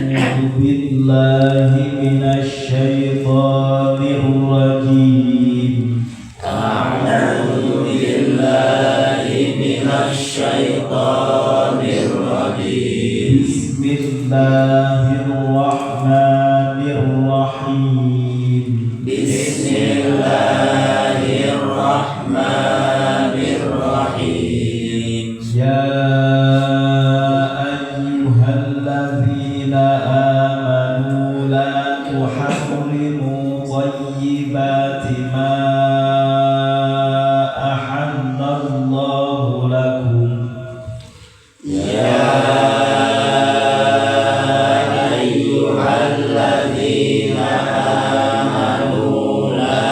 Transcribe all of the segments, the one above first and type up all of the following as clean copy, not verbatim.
بالله من الشيطان الرجيم. أعوذ بالله من الشيطان الرجيم. بسم الله الرحمن الرحيم. بسم الله الرحمن الرحيم. يا أيها الذين آمنوا لا تحرموا طيبات ما أحل الله لكم. يا أيها الذين آمنوا لا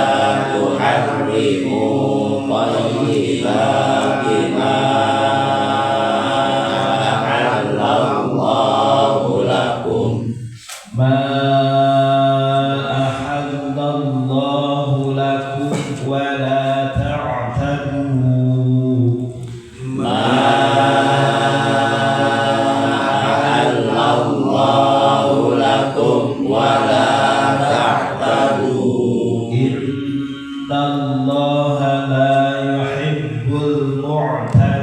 تحرموا طيبات ما أحل الله لكم. ما أحل الله لكم ولا تعتدوا. ما أحل الله لكم ولا تعتدوا. إن الله لا يحب المعتدين.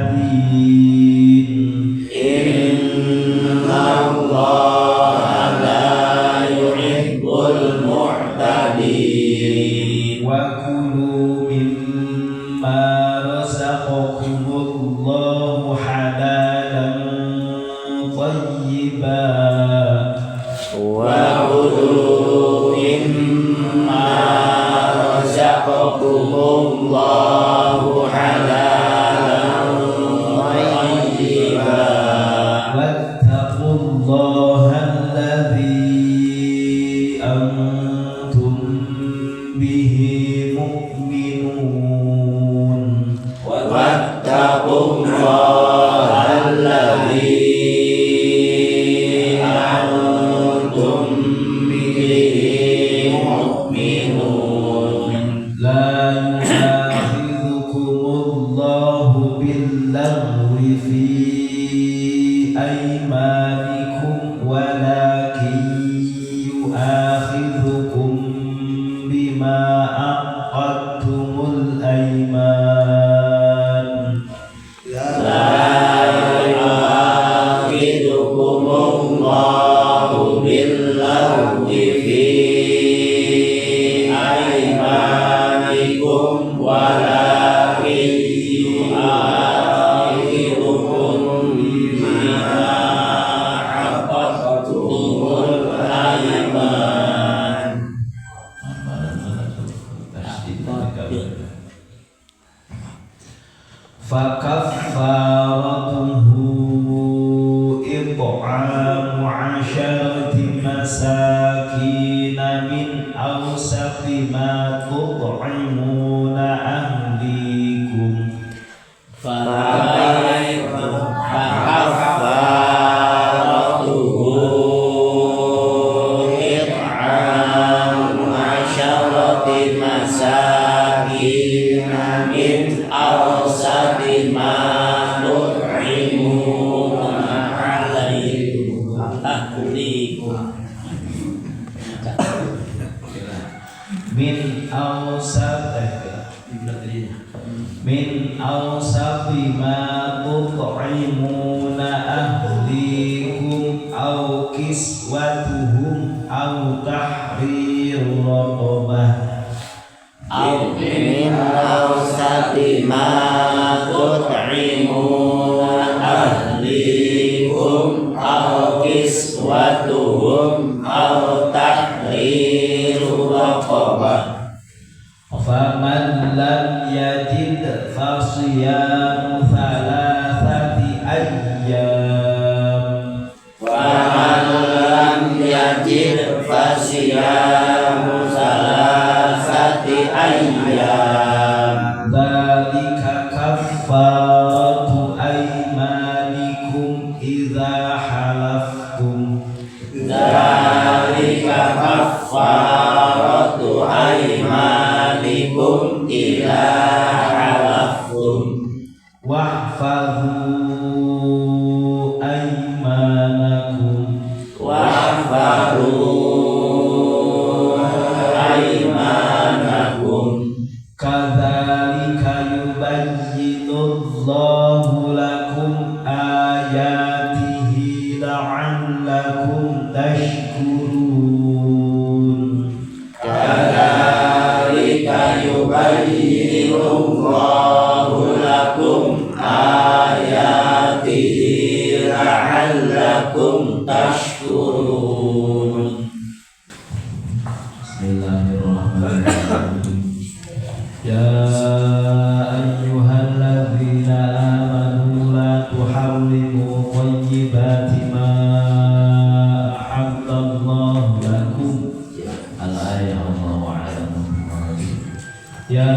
إن الله لا يحب المعتدين. وكلوا مما رزقكم الله حلالا طيبا. وكلوا مما رزقكم الله حلالا طيبا. واتقوا الله الذي أنتم به مؤمنون. واتقوا الله الذي أنتم به مؤمنون. لا يؤاخذكم الله باللغو في أيمانكم ولكن يؤاخذكم بما عقدتم الأيمان. لا يؤاخذكم الله باللغو في أيمانكم ولكن يؤاخذكم بما عقدتم الأيمان. فكفارته إطعام 10 مساكين من أوسط ما تطعمون أهليكم. فكفارته إطعام 10 مساكين من أوسط ما تطعمون أهليكم. من أوسط من أوسط ما تطعمون أهليكم أو كسوتهم أو تحرير رقبة. أو من أوسط ما تطعمون أهليكم أو كسوتهم أو تحرير رقبة. فمن لم يجد فصيام 3 أيام. فمن لم يجد فصيام 3 أيام. ذلك كفارة أيمانكم إذا حلفتم. ذلك كفارة أيمانكم إذا حلفتم. واحفظوا أيمانكم. واحفظوا Bismillahirrahmanirrahim. Ya ayyuhalladzina amanu la tuharrimu thayyibati ma ahallallahu lakum. Al-ayah Allahu a'lam. Ya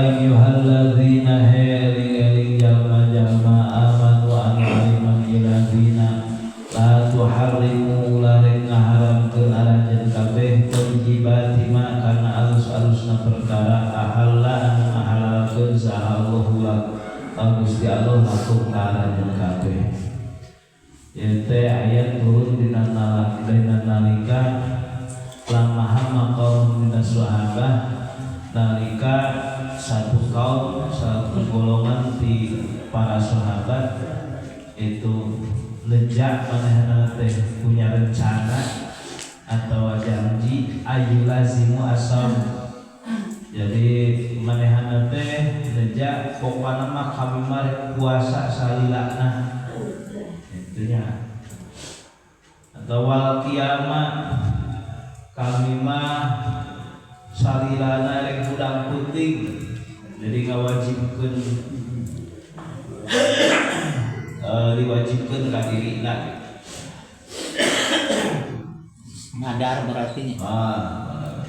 ayyuhalladzina eling-eling jalma-jalma amanu anu iman iladzina la tuharrimu ulah rek ngaharamkeun aranjeun kabeh thayyibati ma kana alus-alusna perkara ahalla anu ngahalalkeun saha Allahu ka Gusti Allah lakum ka aranjeun kabeh. Ieu teh ayat turun dina nalika lama hamma qaum minas sahabah, nalika satu kaum, satu golongan di para sahabat itu lejak manehna teh punya rencana atau janji ayyulazimu asam. Jadi manehna teh lejak pokokna mah kami mah rek puasa salilana itunya, atau wal kiamat kami mah salilana rek hudang peuting. Jadi ngawajibkeun diwajibkeun ka dirina. Nadar berarti nya. Ah,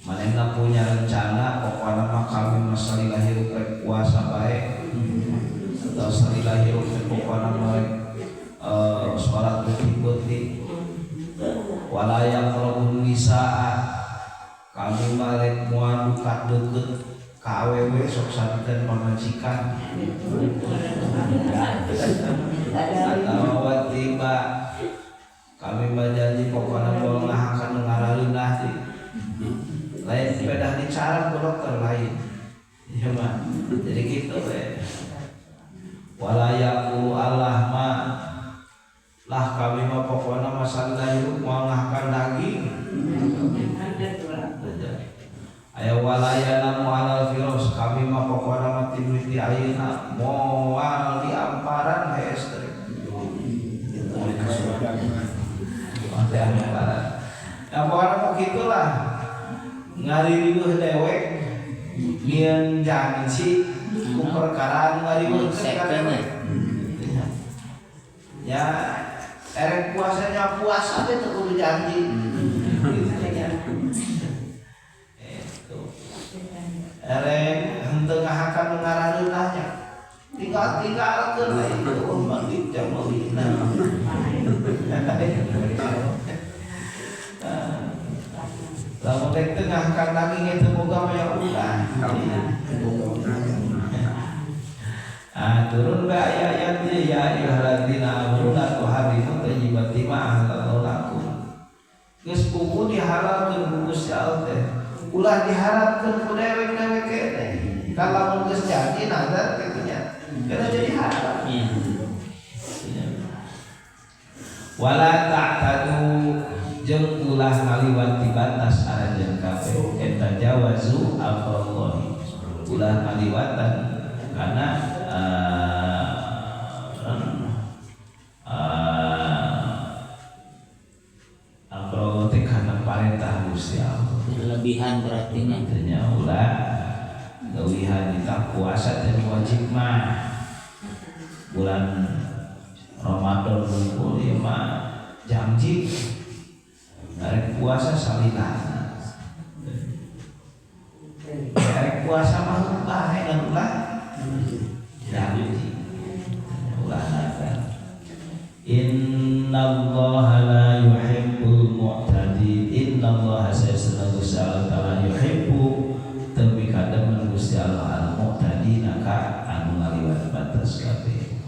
manehna punya rencana pokokna mah kami mah salila hirup rek puasa bae, atau salila hirup teh pokokna mah rek salat peuting-peuting, wala yaqrabun nisaa, kami mah rek moal duka deukeut ka awewe sok santen pamajikan, atau tiba kami mah janji pokokna moal ngahakan nu ngaraleunah teh lain pedah dicaran ku dokter lain ieu mah. Jadi gitu we, wala yaqulu Allah ma lah kami mah pokokna mah salila hirup moal ngahakan daging. Aya wala yanamu alal firos, kami mah pokokna mah timiti ayeuna moal di amparan hees teh. Moal di amparan. Ya pokokna mah gitulah, ngaririweuh dewek ngieun janji ku perkara anu ngariweuhkeun ka dewek. Ya erek puasanya puasa teh teu kudu janji. Itu. Erek henteu ngahakan nu ngarareunahnya. Tinggal-tinggalkeun we itu mandi jam meulina. Lamun rek teu ngahakan daging itu boga mah ya ulah. Ah, turun ba ayat ya ayyuhalladzina amanu la tuharrimu thayyibati ma ahallallahu lakum. Geus puguh dihalalkeun ku Gusti Allah teh. Ulah diharapkeun ku dewek-dewek keneh. Kalau mun geus janji nazar kitu nya, kana jadi haram. Wala ta'tadu jeung ulah ngaliwat di batas aranjeun kabeh eta jawazu amrullahi. Ulah ngaliwatan karena amrullah teh kana parentah Gusti Allah. Berlebihan berarti nya. Nya ulah leuwihan kita puasa teh wajib mah. Bulan Ramadan ngumpul ieu mah janji arek puasa salilana. Arek puasa mah bae ngan ulah janji. Ulah nazar. Innallaha la yuhibbul mu'tadin. Innallaha sayyidina Gusti Allah ta'ala yuhibbu teu mikademen Gusti Allah al mu'tadina ka anu ngaliwat batas kabeh.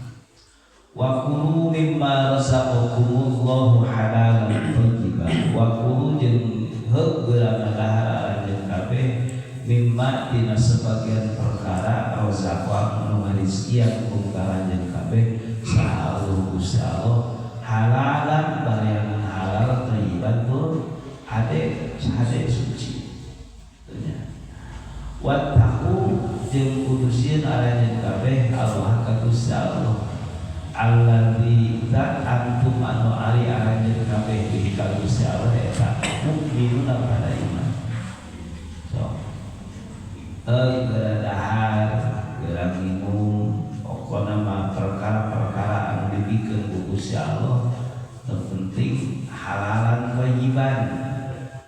Wa kulu mimma razaqakumullahu halalan thayyiban. Wa kulu jeung heug geurana dahar aranjeun kabeh mimma dina sebagian perkara razaqakum anu ngarizkian kum ka aranjeun kabeh saha Allah Gusti Allah halalan bareangan halal thayyiban tur hade hade suci. Wattaqu jeung kudu sieun aranjeun kabeh Allah ka Gusti Allah alladzi zat antum anu ari aranjeun kabeh bihi ka Gusti Allah eta mukminuna pada Gusti Allah. Nu penting halalan thayyiban.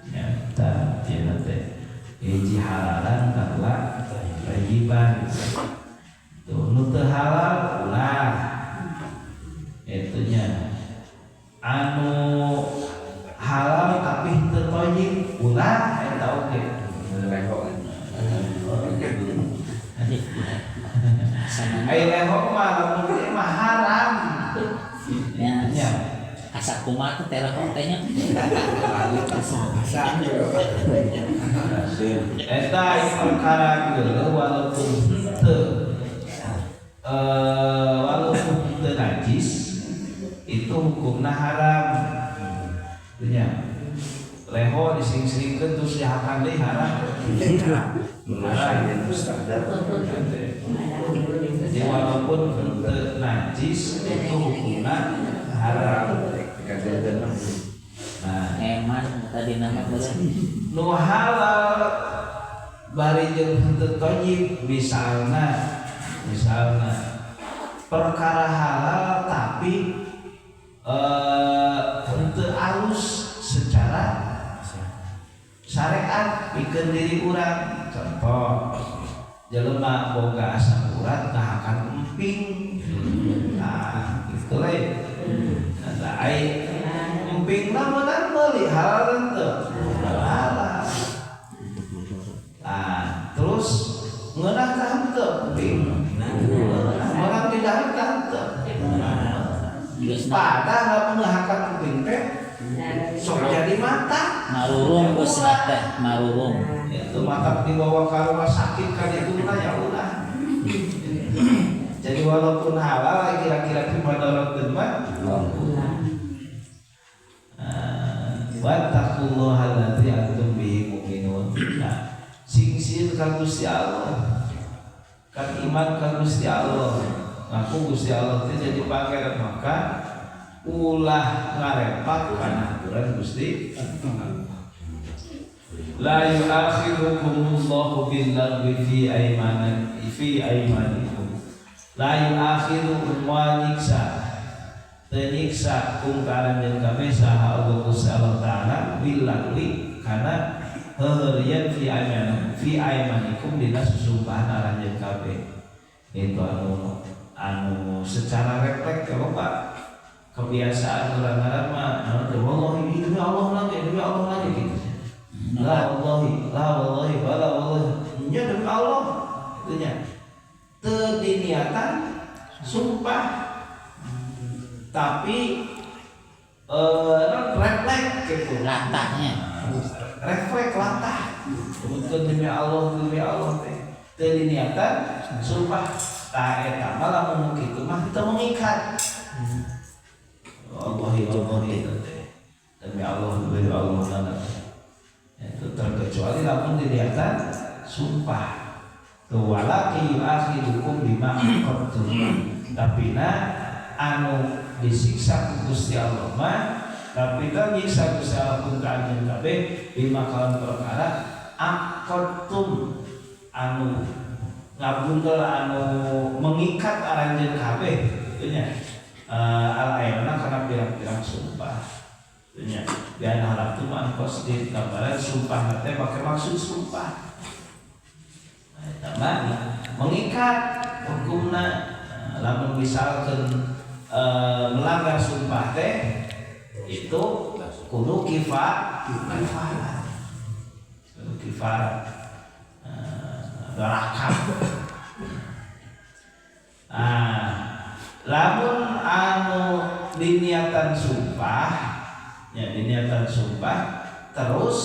Nyata ieu teh hiji halalan kadua thayyiban. Tuh nu teu halal ulah. Itunya anu halal tapi teu thayyib ulah eta oge. Ai lehok mah lamun teh mah haram. Ya. Asa kumaha teh lehok teh nya. Eta perkara geuleuh walaupun henteu walaupun henteu najis itu hukumna haram. Nya. Leho dising-singkeun terus dihakan deui haram. Jadi walaupun henteu najis itu hukumna haram. Nah, eman tadi nama boleh. Nu halal bari jeung henteu thayyib misalna perkara halal tapi henteu alus secara syariat pikeun diri urang. Contoh jelema boga asam urat ngahakan emping. Nah, kitu we. Nah, ai empingna meunang meuli halal henteu? Halal. Nah, terus ngeunah tah henteu emping? Meunang didahar tah henteu? Padahal lamun ngahakan emping teh sok jadi mata marurung geus teh marurung. Itu mata dibawa ke rumah sakit kan itu mah ya udah. Jadi walaupun halal kira-kira kimadorot mah wattaqullaha allazi antum bihi mu'minun. Nah, sing sieun ka Gusti Allah. Kan iman ka Gusti Allah. Ngaku Gusti Allah teh jadi pangeran maka ulah ngarepak kana aturan Gusti Allah. La yu'akhirukumullahu bil-lagwi fi aymanin fi aymanikum. La yu'akhirukum wa nyiksa. Teu nyiksa kum ka aranjeun kabeh saha Allah Gusti Allah Ta'ala bil-lagwi kana heureurian fi aymanikum fi aymanikum dina susumpahan aranjeun kabeh. Itu anu secara refleks ya Bapak. Kebiasaan orang Arab mah wallahi demi Allah lagi, demi Allah lagi gitu. La wallahi, wala wallahi. Nya demi Allah itunya. Teu diniatan sumpah. Tapi refleks gitu latahnya. Refleks latah. Kebetulan demi Allah teh. Teu diniatan sumpah. Tah eta mah lamun kitu mah kita mengikat. Wallahi wallahi demi Allah nana. Itu terkecuali lamun diniatan sumpah. Walaki yu'akhidukum bima aqadtum. Tapi na anu disiksa ku Gusti Allah mah tapi teu nyiksa Gusti Allah pun ka anjeun kabeh bima kalan perkara aqadtum anu ngabundel anu mengikat aranjeun kabeh kitu nya. Al aymana karena pirang-pirang sumpah. Nya biar harap tu man kos di gambaran sumpah teh pakai maksud sumpah. Nah, mengikat hukumna lamun misalkan melanggar sumpah teh itu kudu kifarah. Kudu kifarah. Dorakan. Nah, lamun anu diniatan sumpah, ya diniatan sumpah terus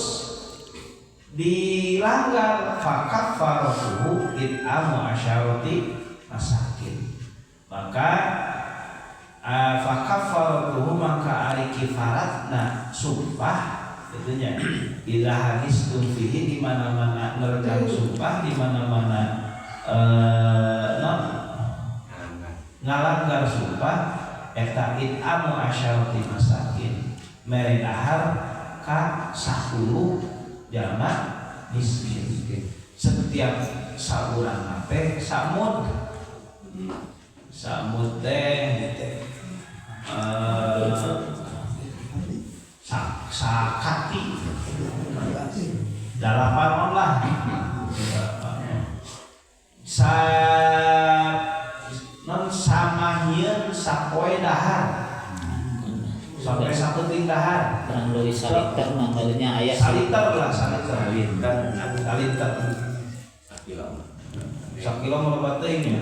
dilanggar fakaffaratuhu it'amu asyarati masakin. Maka fakaffaratuhu maka ari kifaratna sumpah itunya idza hadistum fihi di mana-mana nerjang sumpah di mana-mana ngalanggar sumpah eta it'amu asyarati masakin mere dahar ka 10 jalma miskin. Setiap saurang teh samud teh Sakati 8 on lah. Sa non samahieun sapoe dahar sampai sapenting dahar kurang leuwih saliter mah barunya aya saliter lah, saliter saliter sakilo mah loba teuing ya,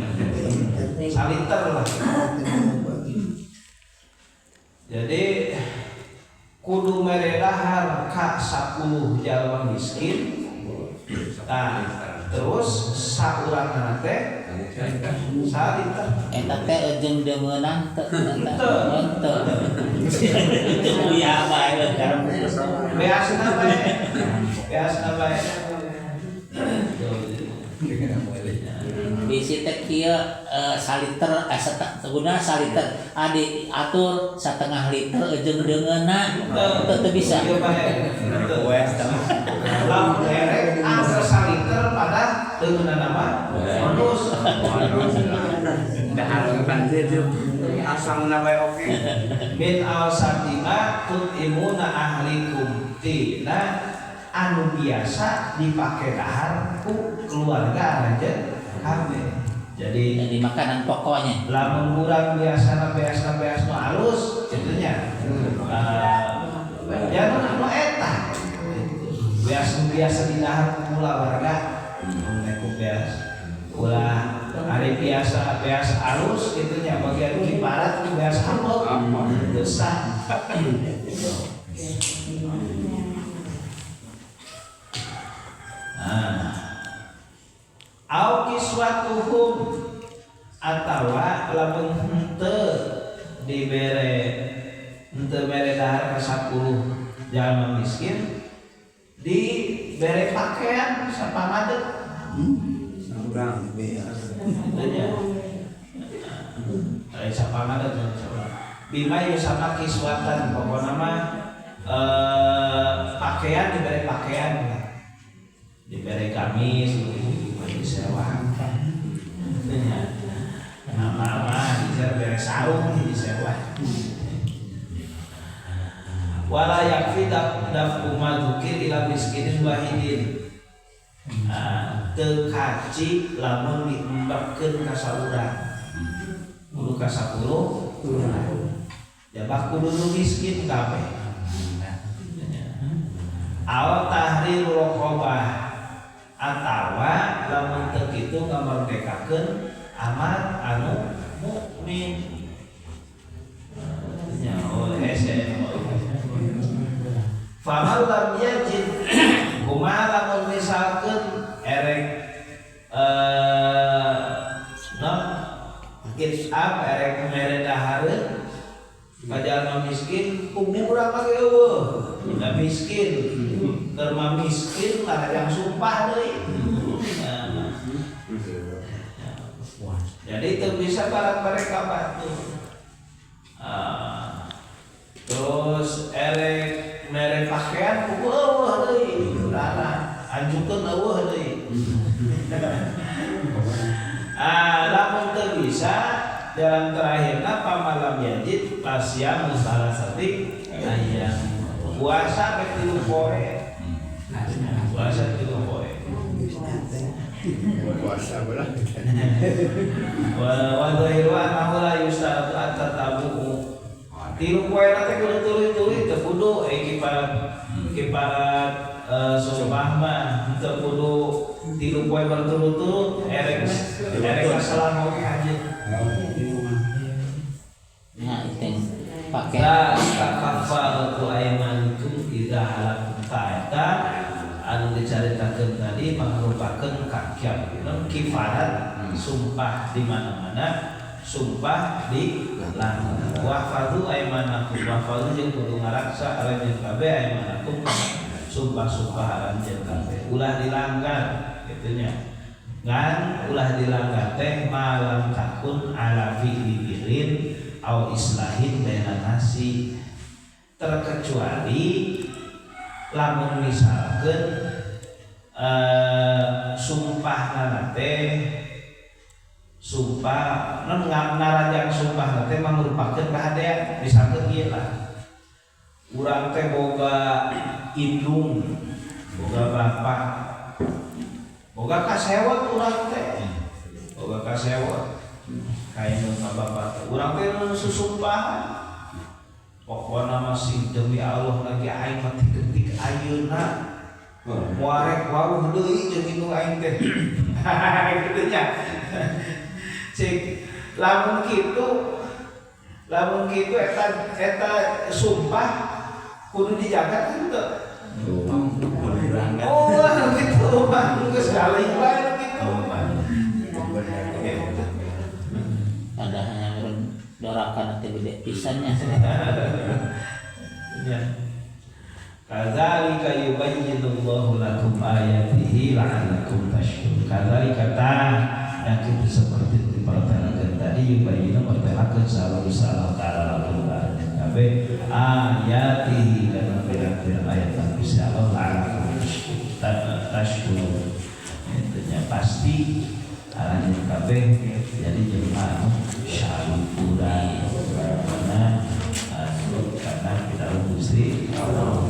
saliter lah. Jadi kudu mere dahar ka 10 jalma miskin. Nah, terus saurangna teh saliter. Eta teh jeung deungeunang teu teu teu. Uyah bae karep. Beasna bae. Beasna bae. Bisi teh kieu saliter sebenarnya saliter adi atur setengah liter jeung deungeunna teu teu bisa. Ieu bae. Lamun erek asa saliter pada deungeunna mah bonus. Dahar asangna bae oge. Min al-satima tutimuna ahlikum tina anu biasa dipake dahar ku keluarga aja kabeh. Jadi makanan pokoknya. Lamun urang biasana beasna beasna alus kitu nya. Ya nu eta. Beas biasa didahar ku kulawarga. Mun ku beas ulah ari biasa beas alus kitu nya bagian kiparat ku beas ambek. Teu sah. Nah, au kiswatuhum atawa lamun henteu dibere henteu mere dahar ka 10 jalma miskin dibere pakaian sapangadeg. Saurang beas. Nya. Ai sapangadeg saurang. Bima yusama kiswatan pokona mah pakaian dibere pakaian lah. Dibere gamis disewa. Nama-nama dibere sarung disewa. Wala yakfi daf'u ma dzukir ila miskinin wahidin. Teu kaci lamun diembabkeun ka saurang. Kudu ka 10 urang. Jabah kudu nu miskin kabeh. Aw tahriru raqabah atawa lamun teu kitu ngamerdekakeun amat anu mukmin. Nya oh hese. Faman lam yajid kumaha lamun misalkeun erek non it'am erek mere dahareun ka jalma miskin kudu urang mah ge eueuh. Da miskin keur mah miskin larajang sumpah deui. Nah. Jadi itu bisa barang mereka bantu. Terus erek mere pakaian kuku eueuh deui, rara anjukeun eueuh deui. Lamun teu bisa jalan terakhirna pamalam yajid pasyamu salasati ayam. Puasa ke 3 poe. Puasa 3 poe. Puasa bola. Wa dhahiru annahu la yustaratu at-tatabu. 3 poe teh kudu tuluy-tuluy teu kudu kiparat sumpah mah teu kudu 3 poe berturut-turut erek erek kasalah oge anjeun. Nah, itu pakai la kafaratu aymanikum idza halaktum ta'ata anu dicaritakeun tadi mangrupakeun kakyap kifarat sumpah di mana-mana sumpah di langgar. Wahfadzu aymanakum wahfadzu jeung kudu ngaraksa aranjeun kabeh aymanakum sumpah-sumpah aranjeun kabeh ulah dilanggar kitu nya. Ngan ulah dilanggar teh malam takun ala fi'li birrin au islahin bainan nasi, terkecuali lamun misalkeun sumpahna teh Sumpah non ngarajang sumpah teh mangrupakeun kahadean. Misalkeun ieu lah, urang teh boga indung, boga bapak, boga kasewot, urang teh boga kasewot ka indung ka bapak teh, urang teh nu susumpahan, pokokna masih demi Allah lagi aing mah detik ayeuna moal rek wawuh deui jeung indung aing teh, kitu nya. Cik lamun kitu, lamun kitu eta eta sumpah kudu dijaga kan teu? Oh, gitu mah geus galih bae gitu mah. Gitu. Padahal yang dorakan teh gede pisannya. Ya. Kadzalika yubayyinullahu lakum ayatihi la'allakum tashkurun. Kadzalika tah yang itu seperti dipertelakeun tadi, yubayyinu mertelakeun saha Allah taala lakum kabeh ayatihi kana pirang-pirang ayat Gusti Allah la'allakum tashkurun. Intinya pasti aranjeun kabeh jadi jelema anu syukuran karena anu karena kita Gusti Allah.